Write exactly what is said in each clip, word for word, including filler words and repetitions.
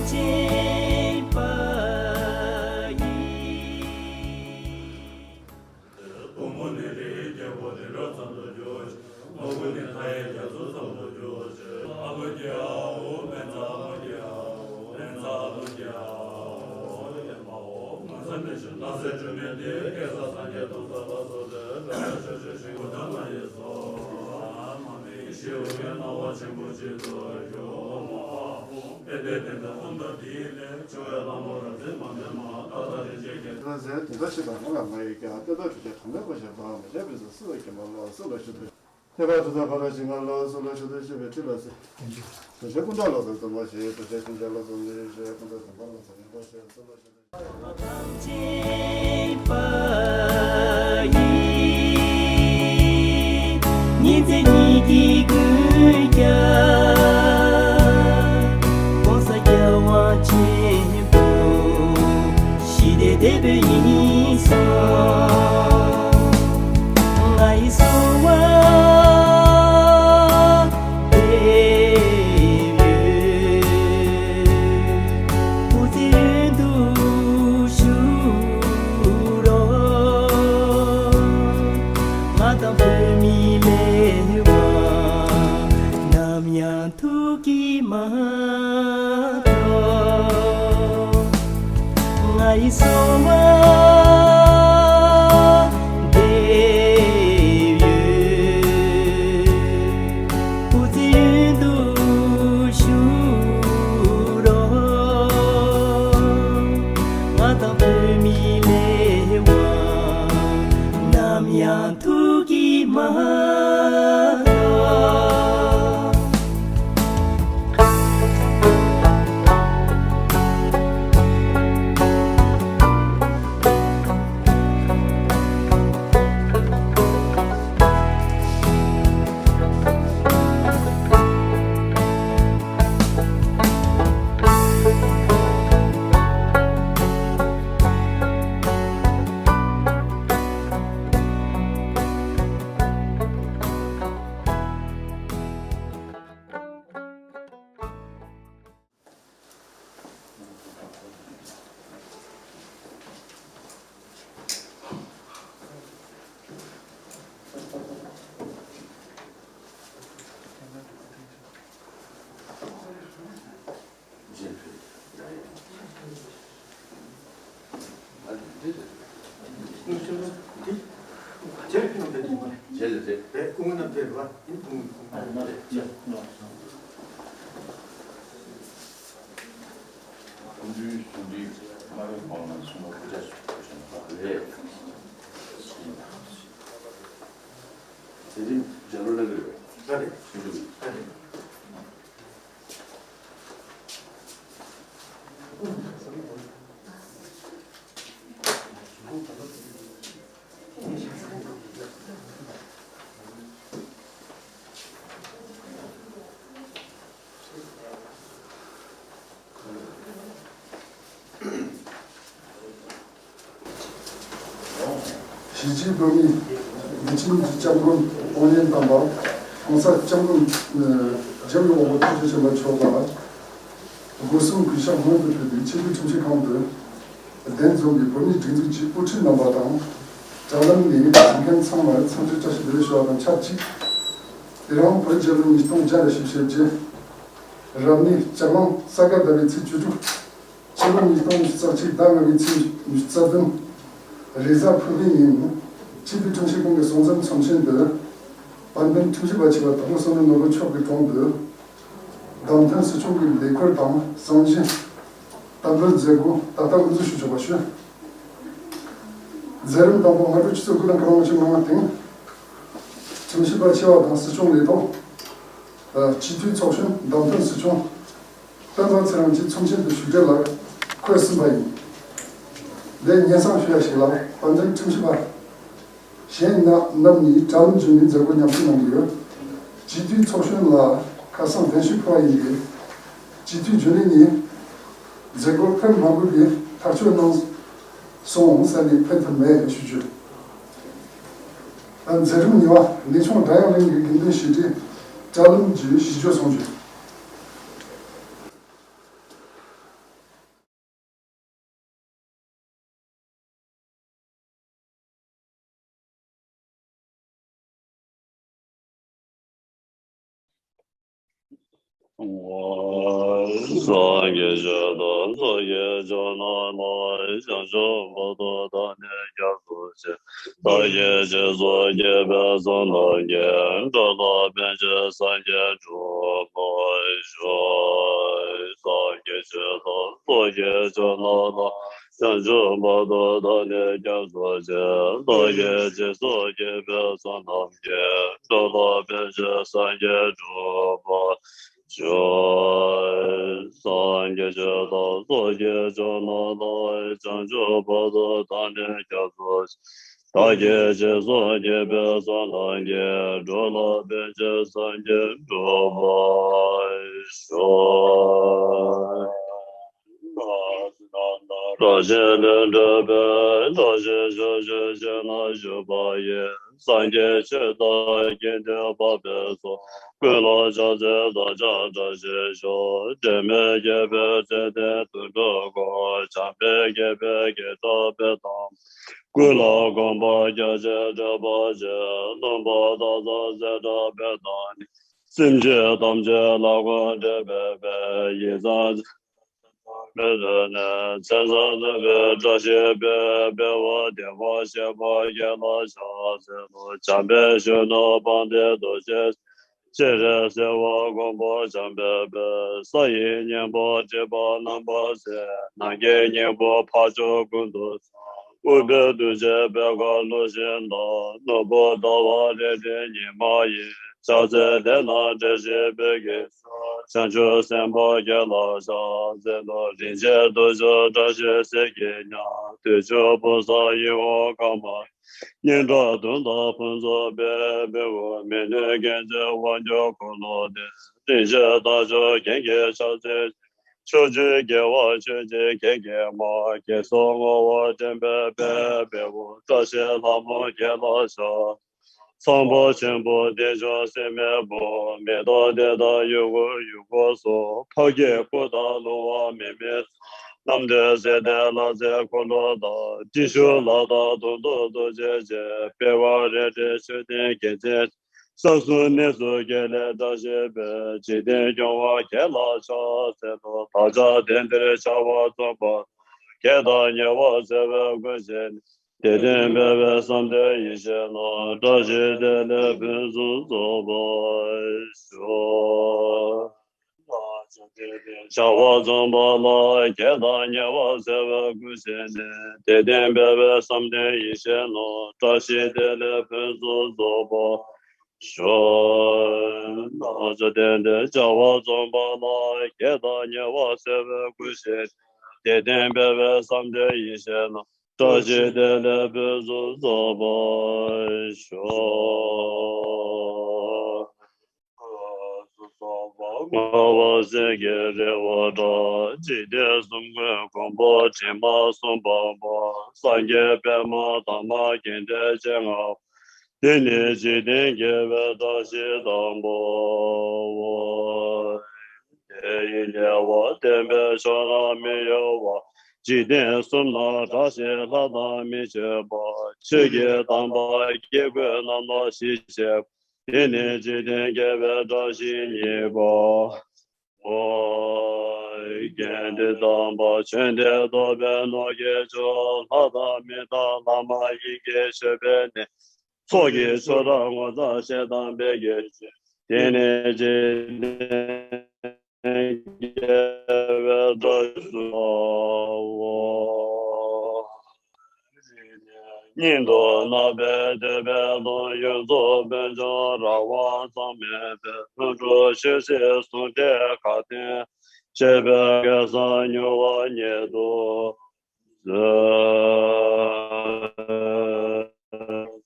བྱེད་པ་ཡིན། བུ་མོ་ནི་རིའི་རྒྱལ་པོ་རི་རབ་ཙམ་དུ་གྱུར་ཅིག། མོ་བུ་ནི་མཐའ་ཡས་རྒྱ་མཚོ་ཙམ་དུ་གྱུར་ཅིག། ཨ་ལོ་རྒྱལ་ཨ་ལོ་བན་ཚ་ཨ་ལོ་རྒྱལ་ཨ་ལོ་བན་ཚ་ཨ་ལོ་རྒྱལ་ཨ་ལོ་ཡེ་མ་ཧོ། ངོ་མཚར་མི་ཤེས་ལྷ་སྲས་སྒྲོན་མེ་འདི། སྐལ་བཟང་སངས་རྒྱས་སྟོང་རྩ་ལ་སོགས་ཏེ། བདག་ལ་ཆོས་སྤྱོད་ཞིང་གུ་དམ་ལ་ཡི་སོགས། མ་མི་ཞི་བའི་སྣང་བ་ཆེན་པོ་ཆེད་དུ་བཞུགས། ཨོཾ་ཨཱཿཧཱུྃ། དཔལ་ལྡན་དེ་འདྲ་ཨོཾ་དང་འདིའི་ལས། བྱུང་བའི་ལྷ་མོ་རབ་མཛེས་མ་འདྲེས་མ། ཏག་ཏག་རིན་ཆེན་གྱི། ལ་ཟེར་དེ་འདྲ་ཞིག་དང་ང་ལ་མ་ཡི་གེ་ཨ་ཏེ་ཏོ་ཆུ་ཆེ་དམ་ལས་པོ་ཞེས་པ་མ་བྱས་པའི་སུ་བའི་གེ་མ་ལ་སུ་ལ་ཞུ་དུ། ཐེག་པ་གྲུབ་མཐའ་ཕ་རོལ་ཕྱིན་ལ་སུ་ལ་ཞུ་དུ་ཞེས་པའི་ཚིག་ལ་ཟེར། དུ་ཞེས་ཀུན་ད་ལ་སོགས་དུ་མ་ཞེས་དུ་ཞེས་ཤིན་ཏུ་ལ་སོགས་ནི་ཞེས་ཀུན་ད་དུ་མ་ལ་སོགས་ནི་པ་ཞེས་སུ་ལ་ཞུ་དུ། བྱེད་པ་ཡིས། ཉིན་མཚན་གཉིས་ཀྱི་ཀུན་ཀྱང་། གོང་ས་རྒྱལ་དབང་ཆེན་པོ། ཞི་བདེ་དེད་དཔོན་ཡིན་གསུངས། ང་ཡི་གསོལ་བ་འདེབས་ཡོད། སྐུ་ཚེ་ཡུན་དུ་བཞུགས་རོགས། ང་དང་བོད་མིའི་ལས་དབང་ནམ་ཡང་ཐུགས་ཀྱིས་མ་ཐོབ། ང་ཡི་གསོལ་བ་འདེབས་ཡོད། སྐུ་ཚེ་ཡུན་དུ་བཞུགས་རོགས། ང་དང་བོད་མིའི་ལས་དབང་ནམ་ཡང་ཐུགས་ཀྱིས་མ་ཐོབ། རྗེས་ལ་རེད། རེད། སྐུ་ངོ་རྣམ་རྒྱལ་རེད་བ། ཡིན། སྐུ་ངོ་སྐུ་ངོ་རེད། རེད། སྐུ་མདུན་ཟུང་འབྲེལ་སྨྲ་བའི་དབང་ལ་སོང་བ་སྐུ་ཕྱྭ་ཞིག་བྱས་ན་རེད། དེ་རིང་རྒྱ་ལོ་ལ་རེད། རེད། ཆུ་ལུག་ད་རེད། གཞིས་བྱེས་བོད་མིའི་ལས་བྱེད་ཀྱི་སྐྱབས་མགོན་དབང་ལྡན་དམ་པ་༸གོང་ས་༸སྐྱབས་མགོན་ཨ་འཇམ་དབྱངས་དབང་པོ་ཐུགས་རྗེ་ཆེན་པོ་མཆོག་ལ་སྒོ་གསུམ་གུས་ཕྱག་སྔོན་དུ་ཕུལ་ཏེ། ཆེས་མཐོའི་ཁྲིམས་ཞིབ་ཁང་དུ་གདན་འཛོམས་པའི་བོད་མིའི་སྒྲིག་འཛུགས་ཀྱི་དབུ་ཁྲིད་རྣམ་པ་དང་། དྲ་ལམ་ནས་གཟིགས་མཁན་ཚང་མར་འཚམས་འདྲི་བཀྲ་ཤིས་བདེ་ལེགས་ཞུ་བ་དང་ཆབས་ཅིག་དེ་རིང་བོད་རྒྱལ་ལོ་ཉིས་སྟོང་བརྒྱ་དང་བཞི་བཅུ་ཞེ་བརྒྱད། རབ་གནས་ལྕགས་གླང་ས་ག་ཟླ་བའི་ཚེས་བཅུ་དྲུག་ཕྱི་ལོ་ཉིས་སྟོང་ཉི་ཤུ་རྩ་གཅིག་ཟླ་ལྔ་པའི་ཚེས་ཉི་ཤུ་རྩ་བདུན། རེས་གཟའ་ཕུར་བུའི་ཉིན། སྤྱི་འཐུས་ཁྲིམས་ཞིབ་ཁང་གི་གསུང་ཟིན་ཚོམས་ཆེན་དུ། དཔལ་ལྡན་ཁྲིམས་ཞིབ་པ་ཆེ་བ་དྭགས་པོ་བསོད་ནམས་ནོར་བུ་མཆོག་གི་དྲུང་དུ། བདམས་ཐོན་སྲིད་སྐྱོང་གི་ལས་འཁུར་དང་གསང་ཞིང་། དམ་འབུལ་མཛད་སྒོ་ད་ལྟ་དབུ་འཛུགས་ཞུ་ཆོག་པ་ཞུ། མཛད་རིམ་དང་པོ་སྔ་དྲོ་ཆུ་ཚོད་དགུ་དང་སྐར་མ་བཅོ་ལྔ་སྟེང་། ཁྲིམས་ཞིབ་པ་ཆེ་བ་དང་སྲིད་སྐྱོང་ལས་ཐོག་སྤྱི་འཐུས་ཚོགས་གཞོན་བདམས་ཐོན་སྲིད་སྐྱོང་སྤེན་པ་ཚེ་རིང་གིས་ཚོམས་ཆེན་དུ་ཞུགས་གྲལ་ལ་འཁོད་ཟིན་པ་ཡིན། ལས་སྙན་སེང་ཞུ་ཡ་ཞིག་ལ། དཔལ་ལྡན་ཁྲིམས་ཞིབ་པ་གཞན་རྣམས་ནས་དྲ་ལམ་བརྒྱུད་ནས་མཛད་སྒོ་མཉམ་ཞུགས་གནང་གི་ཡོད། སྤྱི་འཐུས་ཚོགས་གཞོན་ལ་ཁ་སང་གདན་ཞུ་ཕུལ་བ་ཡིན་པས། སྤྱི་འཐུས་རྒྱུན་ལས་ནས་མཛད་སྒོར་ཕེབས་མ་དགོས་པའི་ཐག་གཅོད་གནང་སོང་ཟེར་ནས་ཕེབས་ཐུབ་མེད་ཞུ་རྒྱུ། མཛད་རིམ་གཉིས་པ་གནས་ཆུང་སྒྲ་དབྱངས་གླིང་གི་དགེ་འདུན་ཞི་བདེའི་དྲ་ལམ་བརྒྱུད་ཞུ་རྒྱུ་གསུང་རྒྱུ། སངས་རྒྱས་ཆོས་དང་ཚོགས་ཀྱི་མཆོག་རྣམས་ལ། བྱང་ཆུབ་བར་དུ་བདག་ནི་སྐྱབས་སུ་མཆི། བདག་གིས་སྦྱིན་སོགས་བགྱིས་པའི་བསོད་ནམས་ཀྱིས། འགྲོ་ལ་ཕན་ཕྱིར་སངས་རྒྱས་འགྲུབ་པར་ཤོག་སངས་རྒྱས་ཆོས་དང་ཚོགས་ཀྱི་མཆོག་རྣམས་ལ། བྱང་ཆུབ་བར་དུ་བདག་ནི་སྐྱབས་སུ་མཆི། བདག་གིས་སྦྱིན་སོགས་བགྱིས་པའི་བསོད་ནམས་ཀྱིས། འགྲོ་ལ་ཕན་ཕྱིར་སངས་རྒྱས་འགྲུབ་པར་ཤོག་སངས་རྒྱས་ཆོས་དང་ཚོགས་ཀྱི་མཆོག་རྣམས་ལ། བྱང་ཆུབ་བར་དུ་བདག་ནི་སྐྱབས་སུ་མཆི། བདག་གིས་སྦྱིན་སོགས་བགྱིས་པའི་བསོད་ནམས་ཀྱིས། འགྲོ་ལ་ཕན་ཕྱིར་སངས་རྒྱས་འགྲུབ་པར་ཤོག་བཀྲ་ཤིས་ལས་འཕྲོས་པའི་བཀྲ་ཤིས་ཕྱོགས་བཅུའི་ཕྱོགས་ན་བཞུགས་པ་ཡི། སངས་རྒྱས་ཆོས་དང་དགེ་འདུན་བག་ཕེབས་སོགས། ཀུན་ལ་ཕྱག་འཚལ་བདག་ཀྱང་བཀྲ་ཤིས་ཤོག་དྲི་མེད་རྒྱལ་པོའི་མཛེས་ལྡན་དོན་གྲུབ་སྐུ། བྱམས་པའི་རྒྱལ་པོའི་རྒྱལ་ཐབས་དཔལ་དང་། ཀུན་ལ་གོམས་པ་རྒྱ་ཆེར་འགྲུབ་པར་བྱེད། ལྷུན་པོ་རྟ་བཟའ་གསེར་བཀྲ་དཔལ་དང་ནི། སེམས་ཅན་ཐམས་ཅད་ལ་མགོན་འདྲེན་པའི་དཔལ། ཡི་དམ་མི་ལུས་ནས། མཚན་བཟང་ནུས་པའི་བཀྲ་ཤིས་དཔལ། དཔལ་བ་བདེ་བར་གཤེགས་པ་ཁྱེད་ལ་ཕྱག་འཚལ་ལོ། བྱམས་པའི་གཞོན་ནུ་དཔལ་ལྡན་རྡོ་རྗེ། སྤྱན་རས་གཟིགས་དབང་མགོན་པོ་བྱམས་པའི་དཔལ། ས་ཡི་སྙིང་པོ་སྒྲིབ་པ་རྣམ་པར་སེལ། ནམ་མཁའི་སྙིང་པོ་འཕགས་མཆོག་ཀུན་ཏུ། ཨུཏྤལ་གདུང་ཆེན་པད་དཀར་གློག་བཞིན་ལྡིར། ནོར་བུ་ཟླ་བ་རེ་རེ་ཉི་མ་ཡིན། ཕྱག་འཚལ་དེ་ན་བཀྲ་ཤིས་དཔལ་གྱི། བྱང་ཆུབ་སེམས་དཔའ་ཁྱེད་ལ་ཕྱག་འཚལ་ལོ། རིན་ཆེན་གདུང་ཆུང་བཀྲ་ཤིས་གཟི་བརྗིད་ཉག་དུས་ཆུང་བུམ་བཟང་ཡིད་འོང་དཀར་དམར། སྙན་གྲགས་དུང་དང་ཕུན་ཚོགས་དཔལ་འབེལ་པོ། མི་ལུས་རྒྱན་ཆེན་དབང་སྒྱུར་འཁོར་ལོ་སྡེ། རིན་ཆེན་རྟ་མཆོག་གན་རྐྱལ་ཕྱག་འཚལ། ཕྱོགས་བཅུའི་རྒྱལ་བ་ཆོས་ཀྱི་གན་རྐྱལ་མ། སྐྱེ་གཟུགས་ངོ་བོ་བསྟན་པའི་དཔལ་འབེལ་པོ། བཀྲ་ཤིས་ལྷ་མོ་ཁྱེད་ལ་ཕྱག་ཚངས་པ་ཆེན་པོ་བདེ་མཆོག་སྲེད་མེད་བུ། མེ་ཏོག་ལྡན་དང་ཡུལ་འཁོར་ཡུལ་འཁོར་སོགས། འཕགས་སྐྱེས་སྐུ་དང་ལོང་བ་མི་མེད། རྣམ་ཐོས་སྲས་དང་ལྷ་སྲས་འཁོར་ལོ་དང་། ཏྲི་ཤཱུལ་ལ་དྭགས་དུང་ཐོགས་རྡོ་རྗེ་ཅན། དཔལ་བ་རེ་ཏྲེ་མཆོད་རྟེན་རྒྱལ་མཚན། ས་གསུམ་གནས་སུ་ཁྱེད་ལས་བཀྲ་ཤིས་དཔལ། འཇིག་རྟེན་སྐྱོང་བ་ཁྱེད་ལ་ཕྱག་འཚལ་ལོ། བདག་ཅག་དེང་འདིར་བྱ་བ་རྩོམ་པ། བགེགས་དང་ཉེ་བར་སེལ་བའི་སྐུ་ཞབས་ནས། དད་ལྡན་འབད་པས་བསམ་དོན་ཡིད་བཞིན་ནོར། བཀྲ་ཤིས་བདེ་ལེགས་ཕུན་སུམ་ཚོགས་པར་ཤོག་བྱ་བ་རྩོམ་པ་ལ་བགེགས་དང་ཉེ་བར་སེལ་བའི་སྐུ་ཞབས་ནས། དད་ལྡན་འབད་པས་བསམ་དོན་ཡིད་བཞིན་ནོར། བཀྲ་ཤིས་བདེ་ལེགས་ཕུན་སུམ་ཚོགས་པར་ཤོག་བདག་ཅག་དེང་འདིར་བྱ་བ་རྩོམ་པ་ལ་བགེགས་དང་ཉེ་བར་སེལ་བའི་སྐུ་ཞབས། དད་ལྡན་འབད་པས་བསམ་དོན་ཡིད་བཞིན་ནོར། བཀྲ་ཤིས་བདེ་ལེགས་ཕུན་སུམ་ཚོགས་པར་ཤོག་ལྔ་པ་སེང་གེའི་རི་བོ་འདྲ། འཇིག་རྟེན་གསུམ་མགོན་མགོན་པོ་དྲི་མ་གསུམ་འཕགས་པ། སངས་རྒྱས་པདྨ་དང་མ་གཎྜཱི་སྤྱན་སྔ། འདི་ནི་འཇིག་རྟེན་དགེ་བའི་བཀྲ་ཤིས་དང་པོའོ། དེ་ཡི་ཉེ་བར་བསྟན་པའི་མཆོག་རྣམས་མི་གཡོ་བ། འཇིག་རྟེན་གསུམ་ན་བཀྲ་ཤིས་ལྷ་དང་མི་ཕྱེད་པ། ཆོས་ཀྱི་དམ་པ་སྐྱེ་དགུའི་རྣམ་པར་ཞི་བྱེད་པ། འདི་ནི་འཇིག་རྟེན་དགེ་བའི་བཀྲ་ཤིས་གཉིས་པའོ། གཎྜཱི་དམ་པ་བྱོན་ཏེ་ཐོབ་པའི་ནོར་གྱི་མཆོག་ལྷ་དང་མི་དང་ལྷ་མ་ཡིན་གྱིས་མཆོད་པའི་གནས། ཚོགས་ཀྱི་མཆོག་དང་ངོ་མཚར་ཞལ་དང་དཔལ་གྱི་མཆོག་དེ་ནི་འཇིག་རྟེན་དགེ་བའི་བཀྲ་ཤིས་སུའོ། སྙིང་དུ་བརྣག་པའི་བསྟོད་པའི་ལུང་། ཡུམ་གཙོ་དཔལ་འབྱོར་རང་དབང་གཙང་མའི་དཔལ། ལྷུན་གྲུབ་ཆོས་སྲིད་ཟུང་འབྲེལ་ཁ་ཏོན་བྱེད་པའི་སྐལ་བཟང་མྱུར་བ་ཉིད་དུ་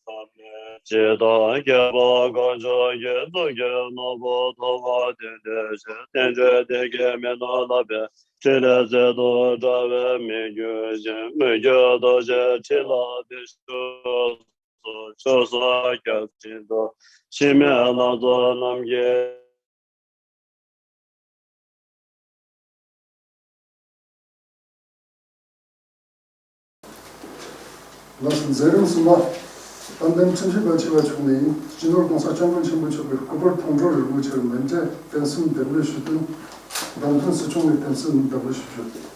གསོལ། འཇིག་དང་རྒྱལ་བ་དཀོན་མཆོག་གི། གཙུག་གི་ནོར་བུ་ཐོབ་པར་བརྟེན་ཏེ་ཞེས། བསྟན་བཅོས་བདེ་སྐྱིད་མི་ནུབ་བསླབ་པའི་ཕྲིན་ལས་རྩལ་དུ་འགྲེལ་བའི་མི་འགྱུར་ཞིང་། མི་འགྱུར་རྡོ་རྗེའི་ཁྲི་ལ་བརྟན་བཞུགས་སོ། ཆོས་སྲུང་སྐྱབས་སྦྱིན་དུ་འཆི་མེད་ལྷ་ཚོགས་རྣམས་ཀྱིས། ལགས་སོ། མཛད་རིམ་གསུམ་པ། དང་ལྡན་ཁྲིམས་ཞིབ་པ་ཆེ་བ་མཆོག་ནས་སྤྱི་ནོར་༸གོང་ས་༸སྐྱབས་མགོན་ཆེན་པོ་མཆོག་གི་སྐུ་པར་མཐོང་གྲོལ་རིལ་བུའི་ཕྱིར་མཎྜལ་རྟེན་གསུམ་འདེགས་འབུལ་ཞུ་དོན། བདམས་ཐོན་སྲིད་སྐྱོང་ནས་རྟེན་གསུམ་འདེགས་འབུལ་ཞུ་རྒྱུ།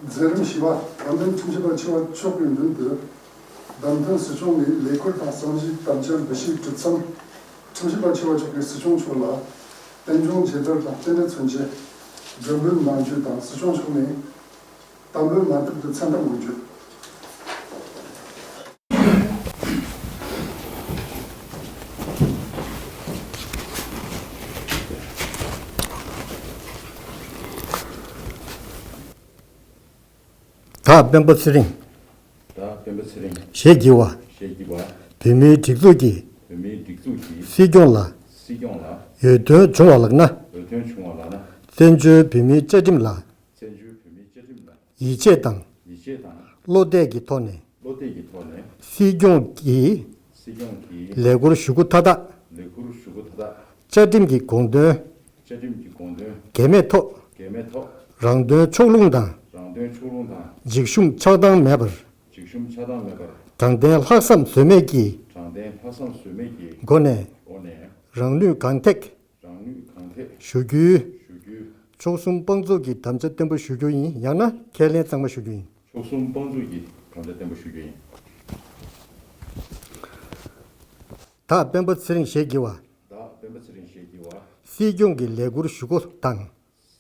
མཛད་རིམ་བཞི་པ། དང་ལྡན་ཁྲིམས་ཞིབ་པ་ཆེ་བ་མཆོག་གི་མདུན་དུ། བདམས་ཐོན་སྲིད་སྐྱོང་ནས་ལས་ཁུར་དང་བསམ་གཞིགས་དམ་བཅའ་འབུལ་བཞེས་གྲུབ་མཚམས། ཁྲིམས་ཞིབ་པ་ཆེ་བ་མཆོག་གིས་སྲིད་སྐྱོང་མཆོག་ལ་རྟེན་འབྱུང་མཇལ་དར་དང་རྟེན་འབྲེལ་མཚོན་ཆས་སྒྲོན་འབུལ་གནང་རྒྱུ་དང་། སྲིད་སྐྱོང་མཆོག་ནས་དམ་འབུལ་མ་ཐུབ་ཏུ་མཚན་རྟགས་འགོད་རྒྱུ། ད་སྤེན་པ་ཚེ་རིང་། ད་སྤེན་པ་ཚེ་རིང་། ཞེས་བགྱི་བ། ཞེས་བགྱི་བ། བོད་མིའི་སྒྲིག་འཛུགས་ཀྱི། བོད་མིའི་སྒྲིག་འཛུགས་ཀྱི། སྲིད་སྐྱོང་ལ། སྲིད་སྐྱོང་ལ། འོས་ཐོན་བྱུང་བ་ལགས་ན། འོས་ཐོན་བྱུང་བ་ལགས་ན། བཙན་བྱོལ་བོད་མིའི་བཅའ་ཁྲིམས་ལ། བཙན་བྱོལ་བོད་མིའི་བཅའ་ཁྲིམས་ལ། ཡིད་ཆེས་དང་། ཡིད་ཆེས་དང་། བློ་གཏད་ཀྱི་ཐོག་ནས། བློ་གཏད་ཀྱི་ཐོག་ནས། སྲིད་སྐྱོང་གི། སྲིད་སྐྱོང་གི། ལས་ཁུར་ཞུ་སྒོ་མཐའ་དག་ལས་ཁུར་ཞུ་སྒོ་མཐའ་དག་བཅའ་ཁྲིམས་ཀྱི་དགོངས་དོན། བཅའ་ཁྲིམས་ཀྱི་དགོངས་དོན། འགལ་མེད་ཐོག་འགལ་མེད་ཐོག་རང་དོན་ཕྱོགས་ལྷུང་དང་། རང་དོན་ཕྱོགས་ལྷུང་དང་། འཇིགས་ཞུམ་ཆགས་སྡང་མེད་པར། འཇིགས་ཞུམ་ཆགས་སྡང་མེད་པར། དྲང་བདེན་ལྷག་བསམ་ཟོལ་མེད་ཀྱི། དྲང་བདེན་ལྷག་བསམ་ཟོལ་མེད་ཀྱི། སྒོ་ནས། སྒོ་ནས། རང་ནུས་གང་ཐེག་རང་ནུས་གང་ཐེག་ཞུ་རྒྱུའི། ཞུ་རྒྱུའི། མཆོག་གསུམ་དཔང་བཙུགས་ཀྱི་དམ་བཅའ་བརྟན་པོ་ཞུ་རྒྱུ་ཡིན། ཡང་ན་ཁས་ལེན་གཙང་མ་ཞུ་རྒྱུ་ཡིན། མཆོག་གསུམ་དཔང་བཙུགས་ཀྱི་དམ་བཅའ་བརྟན་པོ་ཞུ་རྒྱུ་ཡིན། ད་སྤེན་པ་ཚེ་རིང་ཞེས་བགྱི་བ། ད་སྤེན་པ་ཚེ་རིང་ཞེས་བགྱི་བ། སྲིད་སྐྱོང་གི་ལས་ཁུར་ཞུ་སྒོ་དང་།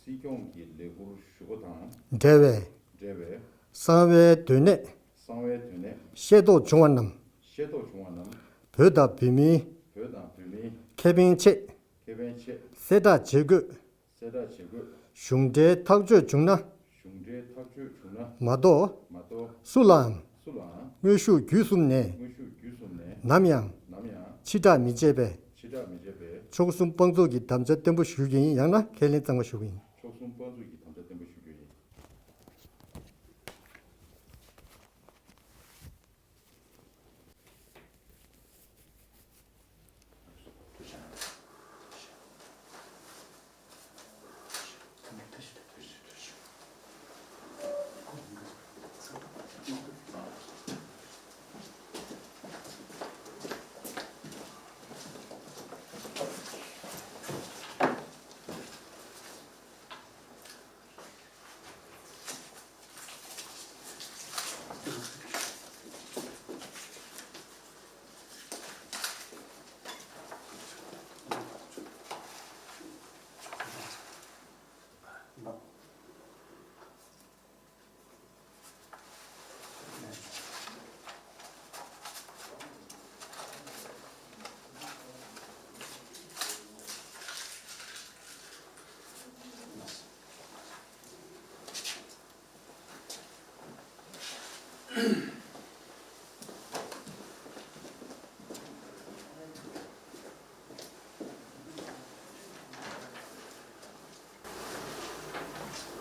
སྲིད་སྐྱོང་གི་ལས་ཁུར་ཞུ་སྒོ་དང་། འབྲེལ་བའི། འབྲེལ་བའི། གསང་བའི་སྡོད་གནས། གསང་བའི་སྡོད་གནས། ཤེས་རྟོགས་བྱུང་བ་རྣམས། ཤེས་རྟོགས་བྱུང་བ་རྣམས། བོད་དང་བོད་མིའི། བོད་དང་བོད་མིའི། ཁེ་ཕན་ཆེད། ཁེ་ཕན་ཆེད། གསལ་བསྒྲགས་བྱེད་དགོས། གསལ་བསྒྲགས་བྱེད་དགོས། གཞུང་འབྲེལ་ཐག་གཅོད་བྱུང་ན། གཞུང་འབྲེལ་ཐག་གཅོད་བྱུང་ན། མ་གཏོགས། མ་གཏོགས། སུ་ལའང་། སུ་ལའང་། དངོས་ཤུགས་བརྒྱུད་གསུམ་ནས། དངོས་ཤུགས་བརྒྱུད་གསུམ་ནས། ནམ་ཡང་། ནམ་ཡང་། ཕྱི་བསྒྲགས་མི་བྱེད་པའི། ཕྱི་བསྒྲགས་མི་བྱེད་པའི། མཆོག་གསུམ་དཔང་བཙུགས་ཀྱི་དམ་བཅའ་བརྟན་པོ་ཞུ་རྒྱུ་ཡིན། ཡང་ན་ཁས་ལེན་གཙང་མ་ཞུ་རྒྱུ་ཡིན། མཆོག་གསུམ་དཔང་བཙུགས་ཀྱི་དམ་བཅའ་བརྟན་པོ་ཞུ་རྒྱུ་ཡིན།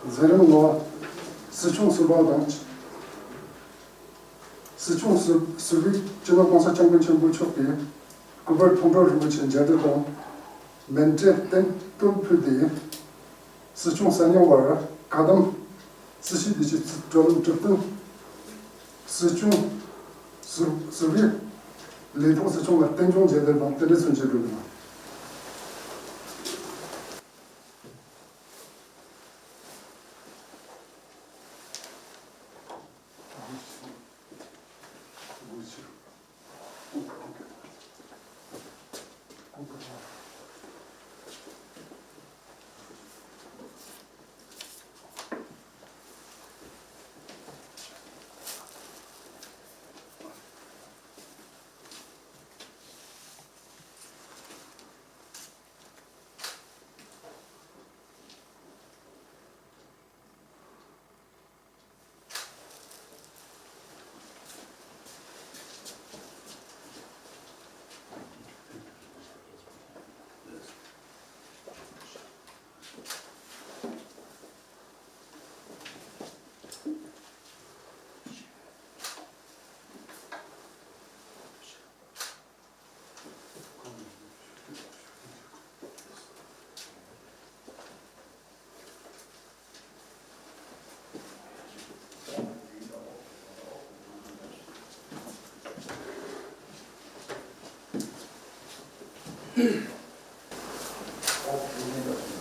མཛད་རིམ་ལྔ་པ། སྲིད་སྐྱོང་ཟུར་པ་དང་། སྲིད་སྐྱོང་ཟུར་ཟུར་པས་སྤྱི་ནོར་༸གོང་ས་༸སྐྱབས་མགོན་ཆེན་པོ་མཆོག་གི་སྐུ་པར་མཐོང་གྲོལ་རིན་པོ་ཆེ་མཇལ་དུས་དང་། མཎྜལ་རྟེན་བསྟོད་ཕུལ་ཏེ། སྲིད་སྐྱོང་གསར་རྙིང་བར་བཀའ་གདམས། སྲིད་ཞིའི་བདེ་སྐྱིད་བགྲོ་གླེང་གྲུབ་བསྟུན། སྲིད་སྐྱོང་ཟུར་ཟུར་པས་ལི་ཐང་སྲིད་སྐྱོང་ལ་རྟེན་སྐྱོང་མཇལ་དར་དང་རྟེན་འབྲེལ་མཚོན་བྱེད་སྒྲོན་གནང་།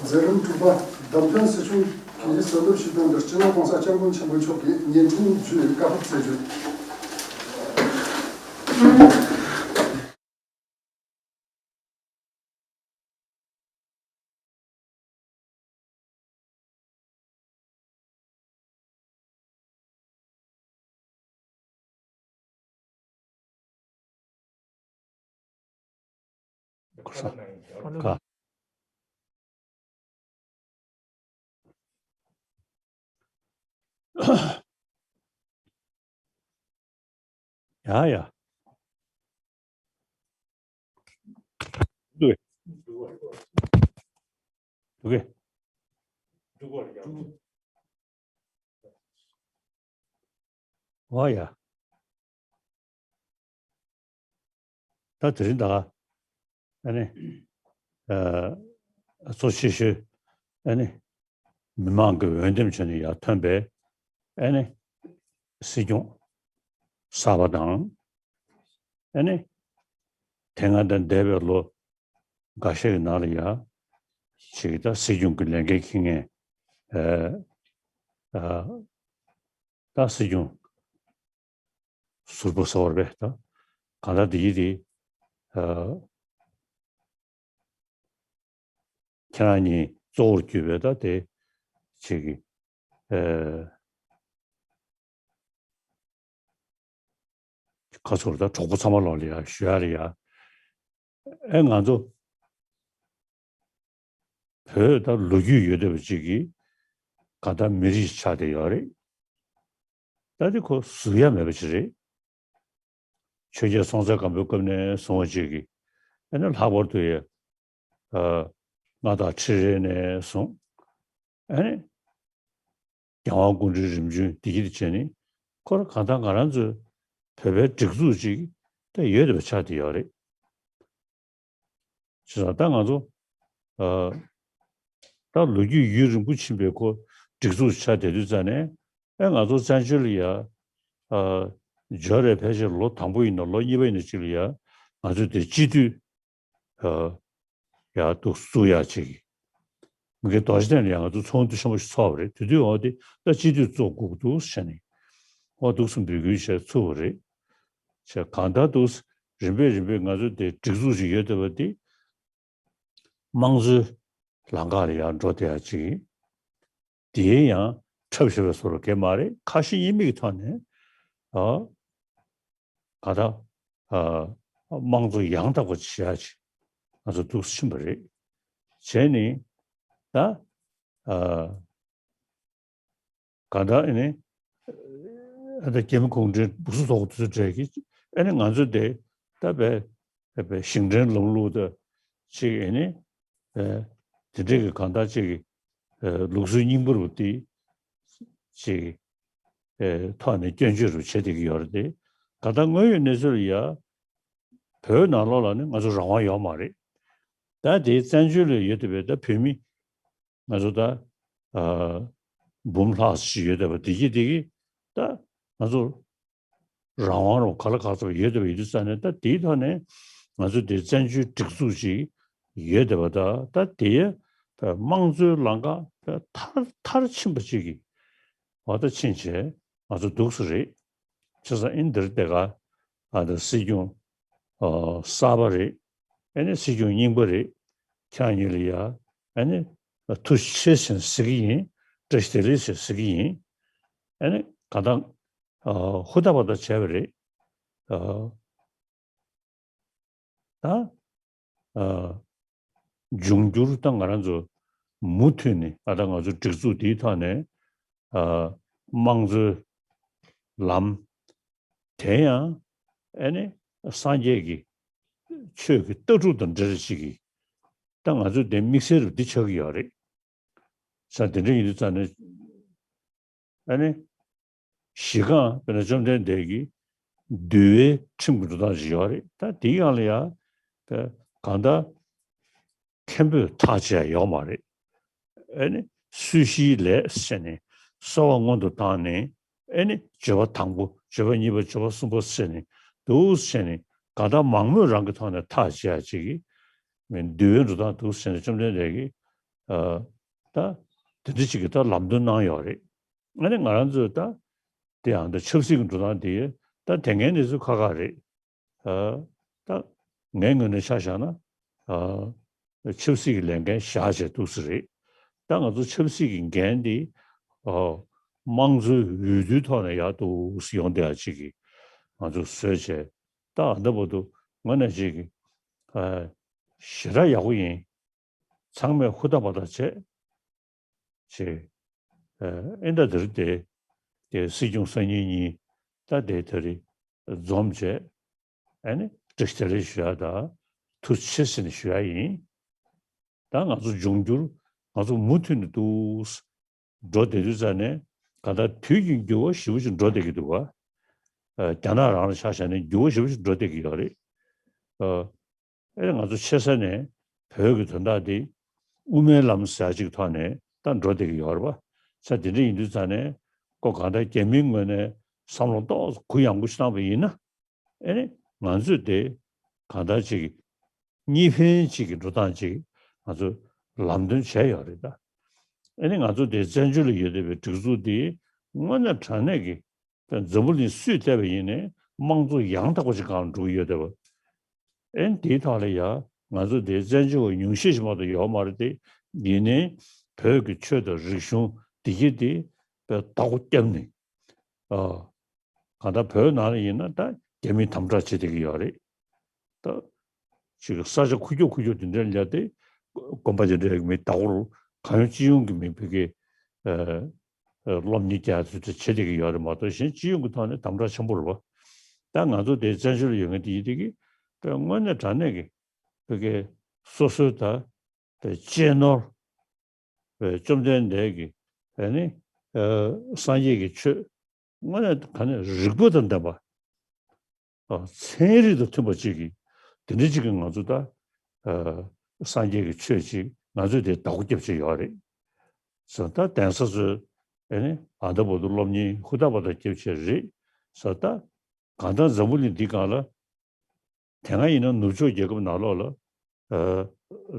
མཛད་རིམ་དྲུག་པ། བདམས་ཐོན་སྲིད་སྐྱོང་གི་གསོལ་འདེབས་ཞུས་དོན་དུ་སྤྱི་ནོར་༸གོང་ས་༸སྐྱབས་མགོན་ཆེན་པོ་མཆོག་གིས་བརྙན་འཕྲིན་བརྒྱུད་བཀའ་ཕེབས་སྩལ་རྒྱུ། ཡ་ཡ། འདུག་གས། འདུག་གས། འོ་ཡ། ད་དེ་རིང་ད་ག་ཨ་ནི། ཨ། གཙོ་ཆེ་ཤོས་ཨ་ནི། མི་མང་གི་འོས་འདེམས་བྱས་ནས་ཡར་ཐོན་པའི་ཨ་ནི་སྲིད་སྐྱོང་གསར་པ་དང་། ཨ་ནི་དེ་སྔ་དང་འདས་པའི་ལོ་འགའ་ཤས་ཀྱི་ནང་ལ་ཡ་ཅིག་ད་སྲིད་སྐྱོང་གི་ལས་འགན་འཁྱེར་མཁན། ཨ། ད་སྲིད་སྐྱོང་ཟུར་པོ་ཟེར་བ་རེད་པས་ད། གང་ལྟར་འདི་ཡིན་དེ། ཨ། ཁྱེད་རང་གཉིས་གཙོ་བོར་གྱུར་པའི་ད་དེ་ཅིག་གི། ཨ། ཁ་ཚུར་ད་གྲོགས་པོ་ཚང་མ་ལོག་ལ་ཡ་ཞུ་ཡ་རེད་ཡ། ཨེ་ང་ཚོ་བོད་ད་ལོ་རྒྱུས་ཡོད་བསྡད་པ་ཅིག་གིས་གང་ལྟར་མི་རིགས་ཆགས་བསྡད་ཡོད་རེད། ད་དེ་ཁོ་ཟུག་ཡ་མེད་པ་ཅིག་རེད། ཆོས་རྒྱལ་སྲོང་བཙན་སྒམ་པོའི་སྐབས་ནས་བཟུང་བ་ཅིག་གིས་ཨེ་ན་ལྷག་པར་དུ་ཡ། ཨ། མངའ་བདག་ཁྲི་རལ་ནས་བཟུང་། ཨ་ནི། རྒྱལ་དབང་སྐུ་ཕྲེང་རིམ་བྱོན་འདི་གྱིས་བྱས་ནས་ཁོ་རང་གང་ལྟར་ང་རང་ཚོའི་བོད་པའི་སྒྲིག་འཛུགས་ཅིག་ད་ཡོད་བསྡད་པ་ཆགས་བསྡད་ཡོད་རེད། བྱས་ཙང་ད་ང་ཚོ། ཨ། ད་ལོ་རྒྱུས་ཡུན་རིང་པོ་ཕྱིན་པའི་ཁོ་སྒྲིག་འཛུགས་ཆགས་བསྡད་དུས་ཙ་ནས་ཨེ་ང་ཚོ་བཙན་བྱོལ་ལ་ཡ། ཨ། འབྱོར་རེ་ཕལ་ཆེར་ལོ་དང་པོ་ཡིན་ན་ལོ་གཉིས་པ་ཡིན་ན་ཅིག་ལ་ཡ་ང་ཚོས་དེ་སྤྱི་འཐུས། ཨ། ཡར་འདུག་བཙུགས་ཡག་ཅིག་མི་དགེ་རྡོ་རྗེ་གདན་ལ་ཡང་ང་ཚོ་ཚོགས་འདུ་ཆེན་པོ་ཞིག་ཚོགས་པ་རེད། དེ་དུས་འོ་དེ་ད་སྤྱི་འཐུས་བཙུགས་དགོས་འདུག་ཟེར་ནས་འོ་འདུག་སེ་འབོད་སྐུལ་བྱས་ཚུགས་པ་རེད། བྱས་གང་ལྟར་འདུག་སེ་རིམ་པས་རིམ་པས་ང་ཚོ་དེ་སྒྲིག་འཛུགས་ཤིག་ཡོད་བསྡད་པ་དེ་དམངས་གཙོའི་ལམ་ཁ་ལ་ཡར་འགྲོ་བསྡད་ཡག་ཅིག་དེའི་ཡང་འཁྲབ་བཞག་པའི་བཟོ་འདྲ་གང་ཡང་མ་རེད། ཁ་ཞེ་གཉིས་མེད་ཀྱི་ཐོག་ནས། ཨ། གང་ལྟར། ཨ། དམངས་གཙོ་ཡང་དག་པ་བྱེད་ཡག་ཅིག་ང་ཚོ་འདུག་སེ་ཕྱིན་པ་རེད། བྱས་ནས་ད། ཨ། གང་ལྟར་ཨ་ནི། ཨ་ད་རྒྱ་མི་གུང་ཁྲན་སྦུག་སུབ་ཐོག་དུས་ཚོད་གྲས་ཀྱི་ཨ་ནི་ང་ཚོ་དེ་ད་བས་བས་ཞིང་བྲན་ལམ་ལུགས་ད་ཅིག་ཨ་ནི། ཨ། དེ་འདྲས་ཀྱི་གང་ལྟར་ཅིག་གི། ཨ། ལུགས་སྲོལ་རྙིང་པ་རུ་དེ་ ཅིག་ཨེ་ཐོག་ནས་སྐྱོན་བརྗོད་རུ་བྱེད་བསྡད་ཀྱི་ཡོད་རེད་དེ། གང་ལྟར་དངོས་ཡོད་གནས་ཚུལ་ལ་ཡ་བོད་ནང་ལོགས་ལ་ནི་ང་ཚོ་རང་དབང་ཡོད་མ་རེད། ད་དེའི་བཙན་བྱོལ་ལ་ཡོད་བསྡད་པའི་ད་བོད་མི་ང་ཚོ་ད་ཨ་འབུམ་ལྷག་ཞིག་ཡོད་བསྡད་པ་དེ་གྱིས་དེ་གིས་ད་ང་ཚོ་རང་དབང་རུ་ག་ལ་ག་ཚོད་ཡོད་བསྡད་པ་ཡིན་དུས་ཙང་ནས། ད་དེའི་ཐོག་ནས་ང་ཚོ་དེ་བཙན་བྱོལ་སྒྲིག་འཛུགས་ཅིག་ཡོད་བསྡད་པ་ད་ད་དེའི་དམངས་གཙོའི་ལམ་ཁ་མཐར་མཐར་ཕྱིན་པ་ཅིག་གི་བར་ད་ཕྱིན་བྱས་ང་ཚོ་འདུག་སེ་རེད། བྱས་ཙང་ཨིན་འདིར་དེ་ག་ཨ་ད་སྲིད་སྐྱོང་ཨ་གསར་པ་རེད། ཨ་ནི་སྲིད་སྐྱོང་རྙིང་པ་རེད། ཁྱེད་རང་གཉིས་ལ་ཡ་ཨ་ནི་ཐུགས་རྗེ་ཆེ་ཟེར་ཟེར་གྱི་ཡིན། བཀྲ་ཤིས་བདེ་ལེགས་ཟེར་ཟེར་གྱི་ཡིན། ཨ་ནི་གང་ལྟར་ཨ་ཧུར་ཐག་པ་ཐག་བྱས་པ་རེད། ཨ་ད་ཨ་འབྱུང་འགྱུར་ད་ང་རང་ཚོ་མུ་མཐུད་ནས་ཨ་ད་ང་ཚོ་སྒྲིག་འཛུགས་འདིའི་ཐོག་ནས་ཨ་དམངས་གཙོའི་ལམ་དེ་ཡང་ཨ་ནི་སངས་རྒྱས་ཀྱི་ཆོས་ཀྱི་ལྟ་གྲུབ་དང་འབྲེལ་བ་ཅིག་གིས་ད་ང་ཚོ་དེ་དམིགས་བསལ་རུ་འདི་ཆགས་ཀྱི་ཡོད་རེད། ས་དེ་འདྲ་ཡིན་དུས་ཙང་ནས་ཨ་ནི་གཞི་རྐང་དཔེར་ན་བཅོམ་ལྡན་འདས་ཀྱིས་འདུལ་བའི་ཁྲིམས་ཀྱི་འགྲོ་སྟངས་ཤིག་ཡོད་རེད། ད་དེའི་སྒང་ལ་ཡང་གང་ལྟར་མཁན་པོས་ཐག་བཅད་ཡོད་མ་རེད། ཨ་ནི་སྲོག་ཤིང་ལས་ཟེར་ནས་གསོལ་བ་སྔོན་དུ་བཏང་ནས། ཨ་ནི་འབྱོར་པ་དང་པོ། འབྱོར་པ་གཉིས་པ། འབྱོར་པ་གསུམ་པ་ཟེར་ནས་འདུག་ཟེར་ནས་གང་ལྟར་མང་མོས་རང་གི་ཐོག་ནས་ཐག་བཅད་ཡ་ཅིག་གིས་མི་འདུལ་བའི་འགྲོ་སྟངས་འདུག་ཟེར་ནས་བཅོམ་ལྡན་འདས་ཀྱིས་ཨ་ད་དེ་འདྲ་ཅིག་གི་ད་ལམ་སྟོན་གནང་ཡོད་རེད། ཨ་ནི་ང་རང་ཚོས་ད་དེ་ཡང་ད་ཆབ་སྲིད་ཀྱི་འགྲོ་སྟངས་དེ་ད་དེ་སྔའི་གནས་ཚུལ་ཁག་ཁག་རེད། ཨ་ད་ངའི་ངོས་ནས་ཆ་བཞག་ན་ཨ་ཆབ་སྲིད་ཀྱི་ལས་འགན་བཞག་བྱས་འདུག་སེ་རེད། ད་ང་ཚོ་ཆབ་སྲིད་ཀྱི་འགན་འདི་ཨ་དམངས་གཙོའི་འོས་བསྡུའི་ཐོག་ནས་ཡར་འདུག་སེ་ཡོང་བསྡད་ཡ་ཅིག་གིས་ང་ཚོ་བཟོས་བྱས། ད་ཨ་ད་བར་དུ་དངོས་གནས་ཅིག་གིས་ཨ་ཞེ་དྲག་ཡག་པོ་ཡིན། ཚང་མས་ཧུར་ཐག་པ་ཐག་བྱས་བྱས། ཨ་ཨེ་ད་དེ་རིང་དེ་དེ་སྲིད་སྐྱོང་སང་ཉིན་གཉིས་ད་དེ་དེ་རིང་འཛོམས་བྱས། ཨ་ནི་བཀྲ་ཤིས་བདེ་ལེགས་ཞུ་ཡ་དང་ཐུགས་རྗེ་ཆེ་ཟེར་ནས་ཞུ་ཡ་ཡིན། ད་ང་ཚོ་འབྱུང་འགྱུར་ང་ཚོ་མུ་མཐུད་ནས་འདུག་སེ་འགྲོ་བསྡད་དུས་ཙང་ནས། གང་ལྟར་དུས་ཀྱི་འགྱུར་བ་ཞེ་པོ་ཅིག་འགྲོ་བསྡད་ཀྱི་འདུག་བ། ཨ་རྒྱ་ནག་རང་ལ་ཆ་བཞག་ན་འགྱུར་བ་ཞེ་པོ་ཅིག་འགྲོ་བསྡད་ཀྱི་ཡོད་རེད། ཨ་ཨེ་ང་ཚོ་ཆེ་ས་ནས་བོད་ཀྱི་དོན་དག་འདི་དབུ་མའི་ལམ་ཟེར་ཡ་ཅིག་ཐོག་ནས་ད་འགྲོ་བསྡད་ཀྱི་ཡོད་རེད་པ། ས་དེ་འདྲ་ཡིན་དུས་ཙང་ནས་ཁོ་གང་ལྟར་རྒྱ་མིའི་ངོས་ནས་བསམ་བློ་ཏོག་ཙམ་གུ་ཡངས་པོ་ཞིག་བཏང་པ་ཡིན་ན། ཨེ་ནི་ང་ཚོས་དེ་གང་ལྟར་ཅིག་གཉིས་ཕན་ཅིག་གི་འགྲོ་སྟངས་ཅིག་ང་ཚོས་ལམ་སྟོན་བྱས་ཡོད་རེད་ད། ཨེ་ནི་ང་ཚོ་དེ་བཙན་བྱོལ་ལ་ཡོད་བསྡད་པའི་སྒྲིག་འཛུགས་འདི་དངོས་གནས་དྲང་གནས་ཀྱི་འཛམ་བུ་གླིང་སུས་བལྟས་པ་ཡིན་ནའི་དམངས་གཙོ་ཡང་དག་པ་ཞིག་སྒང་ལ་འགྲོ་གི་ཡོད་བསྡད་པ། ཨེ་ནི་དེའི་ཐོག་ལ་ཡ་ང་ཚོ་དེ་བཙན་བྱོལ་བ་ཉུང་ཤས་ཤིག་མ་གཏོགས་ཡོད་མ་རེད་དེ། ཡིན་ནའི་བོད་ཀྱི་ཆོས་དང་རིག་གཞུང་འདི་གྱད་དེ་དཔེ་བདག་པོ་བརྒྱབ་ནས། ཨ་གང་ལྟར་བོད་ནང་ལ་ཡིན་ན་ད་རྒྱ་མིས་དམ་དྲག་བྱེད་བསྡད་ཀྱི་ཡོད་རེད། ད་ཅིག་ས་ཆ་ཁུག་ཀྱོག་ཁུག་ཀྱོག་དེ་འདྲ་ལ་དེ་དགོན་པ་དེ་འདྲའི་མི་བདག་པོ་རུ་གང་ཡོང་ཅི་ཡོང་གི་མི་བོད་ཀྱི་ཨ་ཨ་སློབ་གཉེར་རྒྱག་ཚུལ་དེ་བྱེད་བསྡད་ཀྱི་ཡོད་རེད་མ་གཏོགས་གཞན་སྤྱི་ཡོངས་ཀྱི་ཐོག་ནས་དམ་དྲག་ཆེན་པོ་རེད་པ། ད་ང་ཚོ་དེ་བཙན་བྱོལ་ལ་ཡོད་མཁན་དེ་ཡིན་དེ་གི་དཔེ་དངོས་གནས་དྲང་གནས་ཀྱི་བོད་ཀྱི་སོ་སོའི་ད་དཔེ་གཅེས་ནོར། བཅོམ་ལྡན་འདས་ཀྱི་ཨ་ནི་ཨ་སངས་རྒྱས་ཀྱི་ཆོས་དངོས་གནས་ག་ནས་རིགས་པ་དང་ལྡན་པ། ཨ་ཚན་རིག་དང་མཐུན་པ་ཅིག་གིས་དེ་འདྲ་ཅིག་གིས་ང་ཚོ་ད་ཨ་སངས་རྒྱས་ཀྱི་ཆོས་ཅིག་ང་ཚོས་དེ་བདག་པོ་རྒྱབ་བྱས་ཡོད་རེད། སོ་ད་གདན་ས་ཚོས་ཨ་ནི་ཨ་ད་བར་དུ་སློབ་གཉེར་ཧུར་ཐག་པ་ཐག་རྒྱབ་བྱས་རེད། སོ་ད་གང་ལྟར་འཛམ་བུ་གླིང་འདི་སྒང་ལ། དེ་སྔ་ཡིན་ན་ནུབ་ཕྱོགས་རྒྱལ་ཁབ་ནང་ལོགས་ལ་ཨ་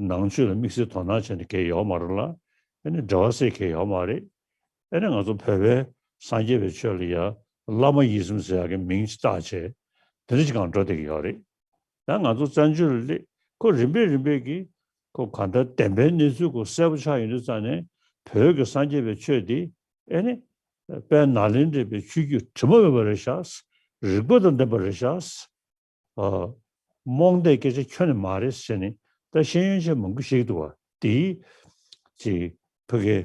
ནང་ཆོས་ལ་དམིགས་བསལ་དོ་སྣང་བྱས་ནས་གང་ཡང་ཡོད་མ་རེད་ལ། ཨ་ནི་འབྲེལ་བ་ཟེར་མཁན་ཡོད་མ་རེད། ཨ་ནི་ང་ཚོ་བོད་པའི་སངས་རྒྱས་པའི་ཆོས་ལ་ཡ་བླ་མ་ཡིད་བཞིན་ཟེར་ཡག་གི་མིང་ཅིག་བཏགས་བྱས་དེ་འདྲ་ཅིག་སྒང་འགྲོ་བསྡད་ཀྱི་ཡོད་རེད། ད་ང་ཚོ་བཙན་བྱོལ་ལ་སླེབས་ཁོ་རིམ་པས་རིམ་པས་ཀྱིས་ཁོ་གང་ལྟར་བདེན་པའི་གནས་ཚུལ་ཁོ་གསལ་པོ་ཆགས་ཡོང་དུས་ཙང་ནས་བོད་ཀྱི་སངས་རྒྱས་པའི་ཆོས་འདི་ཨ་ནི་དཔལ་ནཱ་ལེནྡྲའི་པའི་ཆོས་བརྒྱུད་དྲི་མ་མེད་པ་རེད་ཤག་རིགས་པ་དང་ལྡན་པ་རེད་ཤག་ཨ་རྨོངས་དད་སྐད་ཆ་ཁྱོན་ནས་མ་རེད་ཟེར་ནས་ད་ཤེས་ཡོན་ཅན་མང་པོ་ཞིག་འདུག་བ། དེའི་ཅིག་ཕ་གི་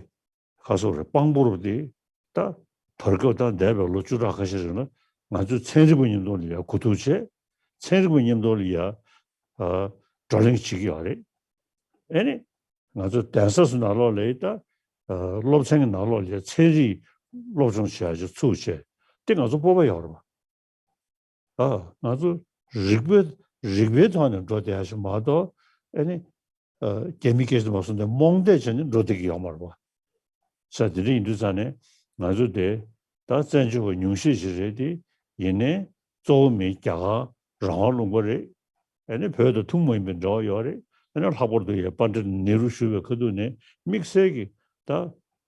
ཁ་སོག་རེ་དཔང་པོ་རུ་དེ་ད་བར་སྐབས་ད་འདས་པའི་ལོ་བཅུ་ཕྲག་ཁ་ཤས་རིང་ལ་ང་ཚོས་ཚན་རིག་པ་མཉམ་དུ་ལ་ཡ་གོ་བསྡུར་བྱས། ཚན་རིག་པ་མཉམ་དུ་ལ་ཡ་ཨ་བགྲོ་གླེང་བྱེད་ཀྱི་ཡོད་རེད། ཨེ་ནི་ང་ཚོ་གདན་ས་ཚོ་ནང་ལོགས་ལ་ད་ཨ་སློབ་ཚན་གྱི་ནང་ལོགས་ལ་ཡ་ཚན་རིག་ སློབ་སྦྱོང་བྱེད་ཡ་ཅིག་ཚུགས་བྱས་དེ་ང་ཚོ་སྤོབས་པ་ཡོད་རེད་པ། ཨ་ང་ཚོ་རིག་པའི་རིག་པའི་ཐོག་ནས་འགྲོ་བསྡད་ཡ་ཞིག་མ་གཏོགས་ཨ་ནི་རྒྱ་མི་སྐད་ཆ་མ་གསུངས་ཏེ་རྨོངས་དད་བྱས་ནས་འགྲོ་བསྡད་ཀྱི་ཡོད་མ་རེད་པ། ས་དེ་འདྲ་ཡིན་དུས་ཙང་ནས་ང་ཚོ་དེ་ད་བཙན་བྱོལ་བ་ཉུང་ཤས་ཤིག་རེད་དེ། ཡིན་ནའི་གཙོ་བོ་མི་རྒྱ་གར་རང་དབང་ལུང་པ་རེད། ཨ་ནི་བོད་དང་ཐུན་མོང་མིན་པའི་འབྲེལ་བ་ཡོད་རེད། ཨ་ནི་ལྷག་པར་དུ་ཡ་པཎྜི་ཏ་ནེ་རུ་བཞུགས་པའི་ཁ་ཐུག་ནས་དམིགས་བསལ་གྱི་ད་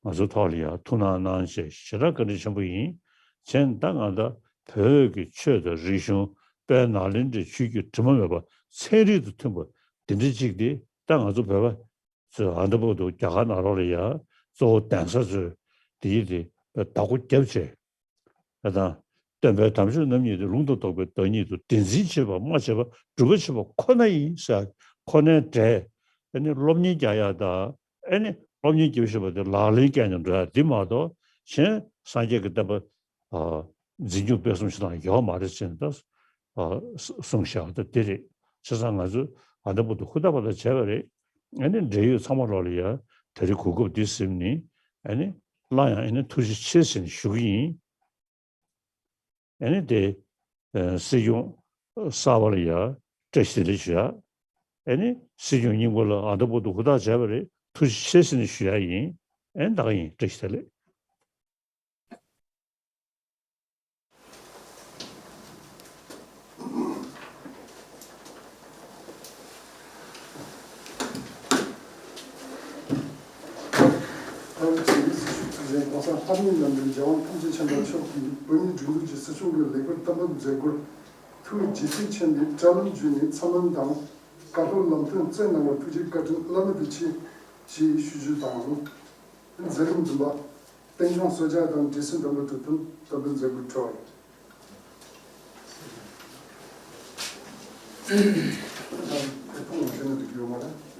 ང་ཚོ་ཐོག་ལ་ཡ་ཐུགས་སྣང་གནང་བྱས་ཞེ་དྲག་བཀའ་དྲིན་ཆེན་པོ་ཡིན། བྱས་ནས་ད་ང་ད་བོད་ཀྱི་ཆོས་དང་རིག་གཞུང་དཔལ་ནཱ་ལེནྡྲའི་ཆོས་བརྒྱུད་དྲི་མ་མེད་པ་ཚན་རིག་དང་མཐུན་པ་འདི་འདྲ་ཅིག་དེ་ད་ང་ཚོ་བོད་པ་ཚོས་ཨ་འདྲ་པོ་འདུག་རྒྱ་གར་ནང་ལོགས་ལ་ཡ་གཙོ་བོ་གདན་ས་ཚོས་དེ་ཡིས་དེ་བདག་པོ་རྒྱབ་བྱས། ཨ་དང་། སྟོན་པའི་དམ་ཆོས་རྣམ་གཉིས་ཏེ། ལུང་དང་རྟོགས་པའི་བདག་ཉིད་དོ། བདེན་འཛིན་བྱེད་པ་སྨྲ་བྱེད་པ་སྒྲུབ་པ་བྱེད་པ་ཁོ་ན་ཡིན་ཟེར་ཁོ་ནའི་འགྲེལ། ཨ་ནི་སློབ་གཉེར་རྒྱག་ཡ་དང་ཨ་ནི་སློབ་གཉེར་རྒྱབ་བཞིན་པ་དེ་ལག་ལེན་བཀལ་ནས་འགྲོ་ཡ་འདི་མ་གཏོགས་གཞན་སངས་རྒྱས་ཀྱི་བསྟན་པ་འཛིན་སྐྱོང་སྤེལ་གསུམ་ཞིག་དང་ཡོད་མ་རེད་ཟེར་ནས་ད་གསུངས་བཞག་ད་དེ་རེད། བྱས་ཙང་ང་ཚོས་ཨ་འདྲ་པོ་འདུག་ཧུར་ཐག་པ་ད་བྱས་པ་རེད། ཨ་ནི་འབྲེལ་ཡོད་ཚང་མ་ལོག་ལ་ཡ་དེ་རིང་གོ་སྐབས་འདི་ཟིན་ནས་ཨ་ནི་སླར་ཡང་ཨ་ནི་ཐུགས་རྗེ་ཆེ་ཟེར་ནས་ཞུ་གི་ཡིན། ཨ་ནི་དེ་ཨ་སྲིད་སྐྱོང་གསར་པ་ལ་ཡ་བཀྲ་ཤིས་བདེ་ལེགས་ཞུ་ཡ། ཨ་ནི་སྲིད་སྐྱོང་རྙིང་པ་ལ་ཨ་འདྲ་པོ་འདུག་ཧུར་ཐག་བྱས་པ་རེད། ཐུགས་རྗེ་ཆེ་ཟེར་ནས་ཞུ་ཡ་ཡིན། ཨ་ནི་ད་ག་ཡིན། བཀྲ་ཤིས་བདེ་ལེགས། ད་རེས་ཀྱི་སྲིད་སྐྱོང་ཚོགས་གཙོ་གོང་ས་ལྷ་མིའི་ནང་དུ་རྒྱལ་དབང་ཐམས་ཅད་མཁྱེན་པ་མཆོག་གིས་བོད་མིའི་སྒྲིག་འཛུགས་ཀྱི་སྲིད་སྐྱོང་གི་ལས་ཁུར་བསྟན་པ་མཛད་སྒོར་ཐུགས་དགྱེས་ཚད་ཆེན་པོས་དྲ་ལམ་བརྒྱུད་ནས་འཚམས་འདྲི་དང་བཀའ་སློབ་ལམ་སྟོན་སྩལ་གནང་བར་ཐུགས་རྗེ་བཀའ་དྲིན་བླ་མེད་དུ་ཆེ་ཞེས་ཞུ་རྒྱུ་དང་། མཛད་རིམ་བདུན་པ། བསྟན་སྐྱོང་གསོལ་ཇ་དང་འབྲས་སིལ་འགྲམ་པ་གྲུབ་སྟོན་བསྟན་པའི་མཛད་སྒོའི་འཕྲོ་བར། ད་ཕེབས་ཐོག་ང་བཤད་ན་འགྲིག་གི་ཡོད་མ་རེད།